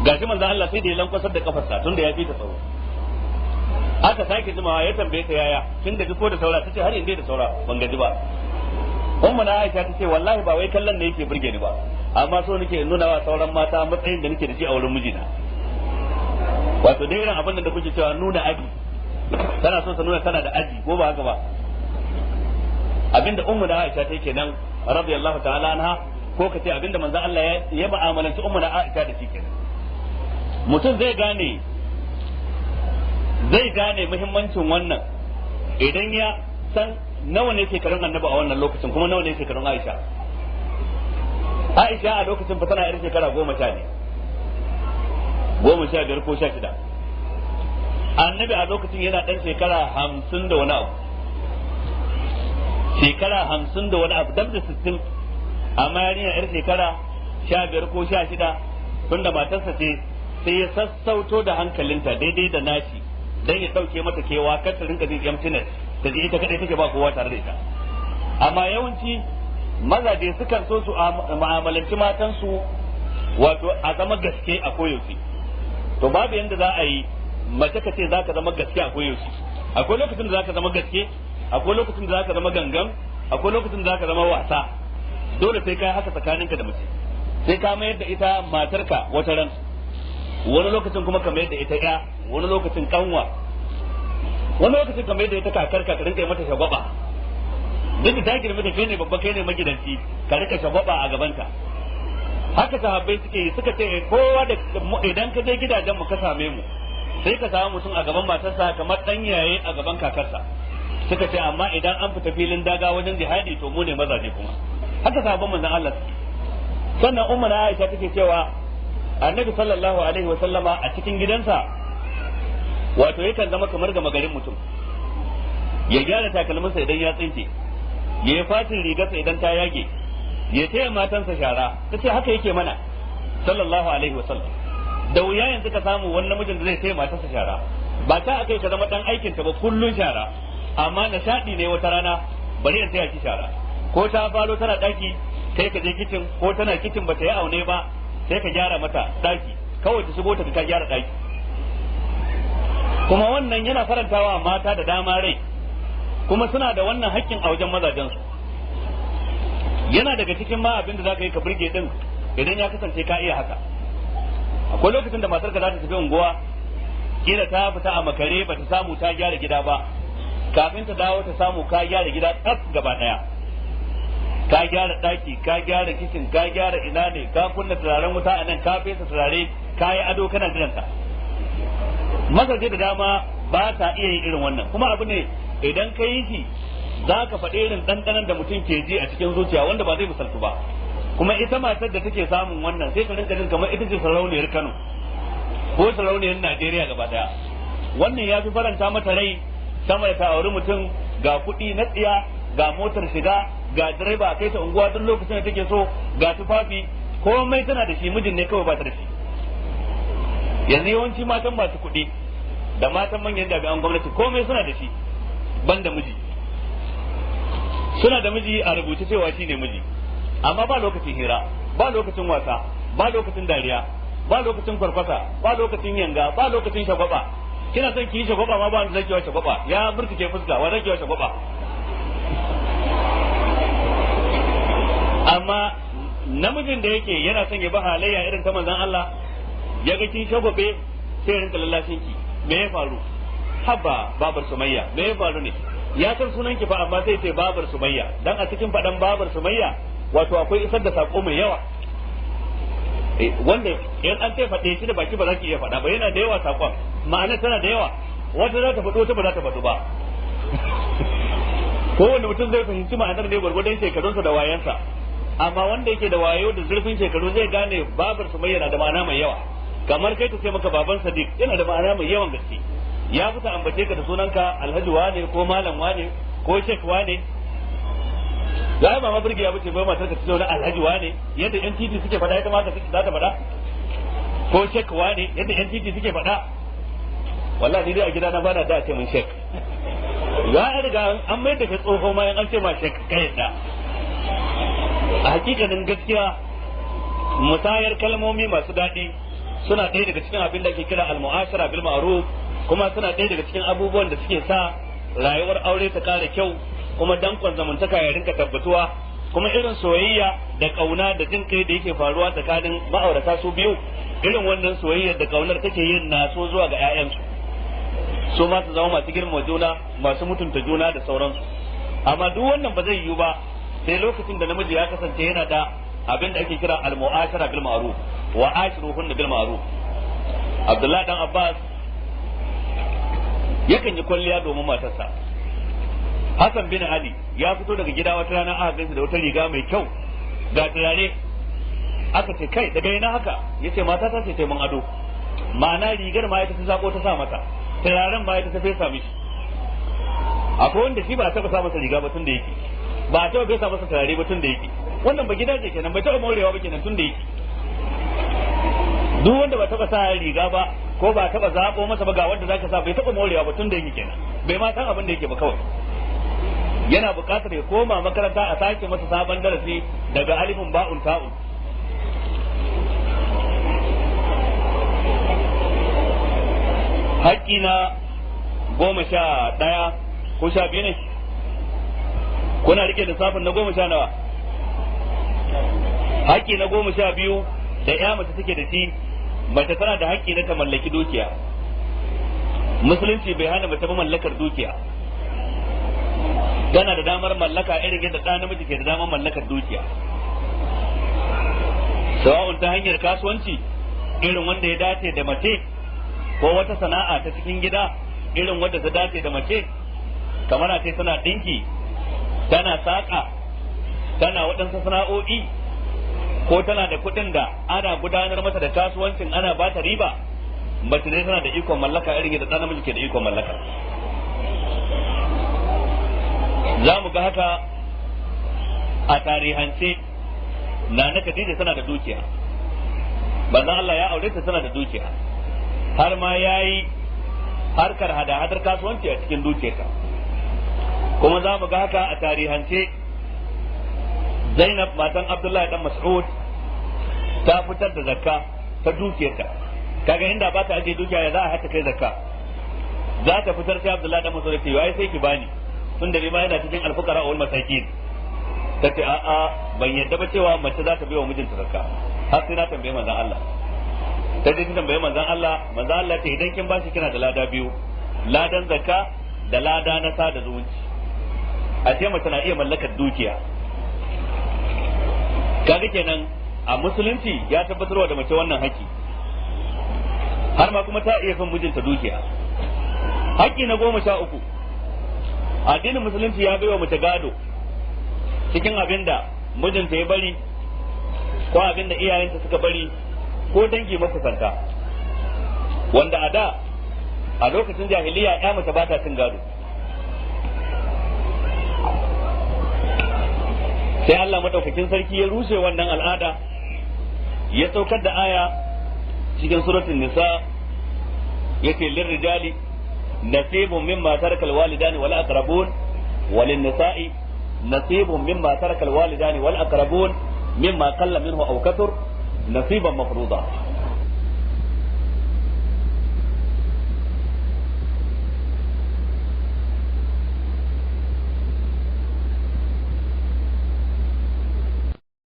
Gashi manzo Allah sai da ya lankwasar da kafarsa tunda ya fi ta tsawo. Aka sake jimawa, ya tambaye ta, yaya, kin gaji ko da saura? Tace har yanzu da saura, ban gaji ba. Ummu na Aisha tace wallahi ba wai kallon ne yake burge ni ba, amma so nake nuna wa sauran mata matsayin da nake da shi a wurin mijina. Wato dai irin abin da kuke cewa nuna aji, tana so ta nuna tana da aji, ko ba haka ba? Abinda ummu na Aisha ta kenan radiyallahu ta'ala anha, ko kace abinda manzo Allah ya mu'amalanci ummu na Aisha da shi kenan. Mutum zai gane muhimmancin wannan idan ya san nawa ne shekarun annabi a wannan lokacin, kuma nawa ne shekarun Aisha. Aisha a lokacin fa tana yar shekara 10 ne, 15 ko 16. Annabi a lokacin yana dan shekara 50 da wani abu, shekara 50 da wani abu, dab da 60. Amma yarinya yar shekara 15 ko 16, tunda matarsa ce, sai ya sassauto da hankalinta daidai da nashi dan ya dauke mata kewa, kar ta rinka jin emptiness, ta ji ita kadai take, ba kowa tare da ita. Amma yawanci mazaje sukan so su mu'amalanci matansu, wato a zama gaske a koyaushe. To babu yanda za a yi mace ka ce za ka zama gaske a koyaushe. Akwai lokacin da za ka zama gaske, akwai lokacin da za ka zama gangan, akwai lokacin da za ka zama wasa. Dole sai kai haka tsakaninka da mace, sai ka mayar da ita matarka wata ran, wani lokacin kuma ka mayar da ita ya, wani lokacin kanwa, wani lokacin ka mayar da ita kakarka, ka rinka yi mata shagwaba. Duk da ta girma da kai, ne babba, kai ne magidanci, ka rika shagwaba a gabanta. Haka sahabbai suke yi. Suka ce kowa da idan ka je gidajen mu ka same mu, sai ka samu mutum a gaban matarsa kamar dan yaye a gaban kakarsa. Suka ce amma idan an fita filin daga wajen jihadi, to mu ne mazaje kuma. Haka sahabban manzon Allah suke. Sannan ummu na Aisha take cewa annabi sallallahu alaihi wa sallama a cikin gidansa wato yakan zama kamar gama garin mutum, ya gyara takalminsa idan ya tsinke, ya yi fatin rigarsa idan ta yage, ya taya matansa shara. Ta ce haka yake mana sallallahu alaihi wa sallam. Da wuya yanzu ka samu wani namijin da zai taya matarsa shara. Ba ta akai ka zama dan aikin ta ba kullun shara, amma nishadi ne wata rana, bari in taya ki shara. Ko ta falo tana daki, kai ka je kicin, ko tana kicin ba ta yi aune ba, sai ka gyara mata daki, kawai ta shigo ta ka gyara daki. Kuma wannan yana farantawa mata da dama rai, kuma suna da wannan haƙƙin a wajen mazajensu. Yana daga cikin ma abin da za ka yi ka burge din idan ya kasance ka iya haka. Akwai lokacin da matarka za ta tafi unguwa, Kila ta fita a makare ba ta samu ta gyara gida ba, kafin ta dawo ta samu ka gyara gida tsaf gaba daya, ka gyara daki, ka gyara kicin, ka gyara ina ne, ka kunna turaren wuta a nan, ka fesa turare, ka yi ado, kana jiran ta. Mazaje da dama ba ta iya yin irin wannan, kuma abu ne idan ka yi shi za ka faɗi irin ɗanɗanon da mutum ke ji a cikin zuciya wanda ba zai misaltu ba. Kuma ita matar da take samun wannan sai ta rinka jin kamar ita ce sarauniyar Kano ko sarauniyar Najeriya gaba daya. Wannan ya fi faranta mata rai sama da ta auri mutum ga kuɗi na tsiya, ga motar shiga, ga direba kai ta unguwa duk lokacin da take so, ga tufafi, komai tana da shi, mijin ne kawai ba ta da shi. Yanzu yawanci matan masu kuɗi da matan manyan jami'an gwamnati komai suna da shi banda miji. Suna da miji a rubuce cewa shi ne miji, amma ba lokacin hira, ba lokacin wasa, ba lokacin dariya, ba lokacin kwarkwasa, ba lokacin yanga, ba lokacin shagwaba. Kina son ki yi shagwaba ma ba wanda zai kiwa shagwaba, ya murtuke fuska, wa zai kiwa shagwaba? Amma namijin da yake yana son ya bi halayya irin ta manzon Allah, ya ga kin shagwabe sai ya rinka lallashin ki, me ya faru? Haba babar Sumayya, me ya faru ne? Ya san sunan ki fa, amma sai ce babar Sumayya, dan a cikin fadan babar Sumayya wato akwai isar da sako mai yawa, wanda in an ce faɗe shi da baki ba za ki iya faɗa ba, yana da yawa sakon, ma'ana tana da yawa, wata za ta faɗo, wata ba za ta faɗo ba. Kowane mutum zai fahimci ma'anar ne gwargwadon shekarunsa da wayansa, amma wanda yake da wayo da zurfin shekaru zai gane babar Sumayya na da ma'ana mai yawa. Kamar kai ta ce maka baban Sadiq yana da ma'ana mai yawan gaske, ya fi ta ambace ka da sunanka Alhaji wane ko Malam wane ko Sheikh wane. Ya ba ma burge ya bace bai matar ka ta zauna Alhaji wane yadda yan titi suke faɗa, ita ma ka za ta faɗa, ko Sheikh wane yadda yan titi suke faɗa. Wallahi ni dai a gidana bana da a ce mun Sheikh, ya riga an mai da kai tsoho ma an ce ma Sheikh kai yadda. A hakikanin gaskiya musayar kalmomi masu daɗi suna ɗaya daga cikin abin da ake kira al-mu'ashara bil ma'ruf, kuma suna ɗaya daga cikin abubuwan da suke sa rayuwar aure ta ƙara kyau, kuma dankon zamantaka ya rinka tabbatuwa, kuma irin soyayya da ƙauna da jin kai da yake faruwa tsakanin ma'aurata su biyu, irin wannan soyayyar da ƙaunar take yin naso zuwa ga 'ya'yansu, su ma su zama masu girmama juna, masu mutunta juna da sauransu. Amma duk wannan ba zai yiwu ba sai lokacin da namiji ya kasance yana da abin da ake kira al-mu'ashara bil ma'ruf wa ashiruhunna bil ma'ruf. Abdullahi dan Abbas yakan yi kwalliya domin matarsa. Hassan bin Ali ya fito daga gida wata rana aka ganshi da wata riga mai kyau ga turare, aka ce kai daga ina haka? Yace mata ta ce taimun ado, ma'ana rigar ma ita ta zako ta sa mata, turaren ma ita ta fesa mishi. Akwai wanda shi ba a taba sa masa riga ba tun da yake, ba a taba fesa masa turare ba tun da yake. Wannan ba gidaje kenan, bai taba morewa ba kenan tun da yake. Duk wanda ba taba sa riga ba ko ba taba zabo masa ba ga wanda zaka sa, bai taba morewa ba tun da yake kenan, bai ma san abin da yake ba kawai. Yana buƙatar ya koma makaranta a sake masa sabon darasi daga alifin ba'un ta'un. Haƙƙi na 11 ko 12 ne? Kuna rike lissafin na 10 nawa? Haƙƙi na 12 da ya mace take da shi, mace tana da haƙƙi na ta mallaki dukiya. Musulunci bai hana mace ba mallakar dukiya, tana da damar mallaka irin yadda ɗa namiji ke da damar mallakar dukiya, sawa'un ta hanyar kasuwanci irin wanda ya dace da mace, ko wata sana'a ta cikin gida irin wanda ta dace da mace, kamar a ce tana ɗinki, tana saƙa, tana waɗansu sana'o'i, ko tana da kuɗin da ana gudanar mata da kasuwancin ana ba ta riba. Mace ne tana da ikon mallaka irin yadda ɗan namiji ke da ikon mallaka. Za mu ga haka a tarihance, Nana Khadija tana da dukiya, manzon Allah ya aure ta tana da dukiya, har ma yayi harkar hada-hadar kasuwanci a cikin dukiyarta. Kuma za mu ga haka a tarihance, Zainab matan Abdullahi dan Mas'ud ta fitar da zakka ta dukiyarta. Kaga inda ba ta aje dukiya ya za a hata kai zakka, za ta fitar sai Abdullahi dan Mas'ud ya ce ai sai ki bani, tun da ni ma yana cikin alfuqara wal masakin. Tace a a ban yadda ba cewa mace za ta bai wa mijinta zakka har sai na tambaye manzon Allah. Ta je ta tambayi manzon Allah, manzon Allah ce idan kin bashi kina da lada biyu, ladan zakka da lada na sada zumunci. A ce mace na iya mallakar dukiya. Kaga kenan a musulunci ya tabbatarwa da mace wannan haƙƙi, har ma kuma ta iya fin mijinta dukiya. Haƙƙi na 13, addinin musulunci ya baiwa mace gado cikin abin da mijinta ya bari ko abin da iyayenta suka bari ko dangi makusanta, wanda a da a lokacin jahiliya ya mace ba ta cin gado. Sai Allah madaukakin sarki ya rushe wannan al'ada, ya saukar da aya cikin suratul nisa, yace lirrijali nasibun mimma taraka alwalidani wal aqrabun walin nisa'i nasibun mimma taraka alwalidani wal aqrabun mimma qalla minhu aw kathur nasiban mafruḍa.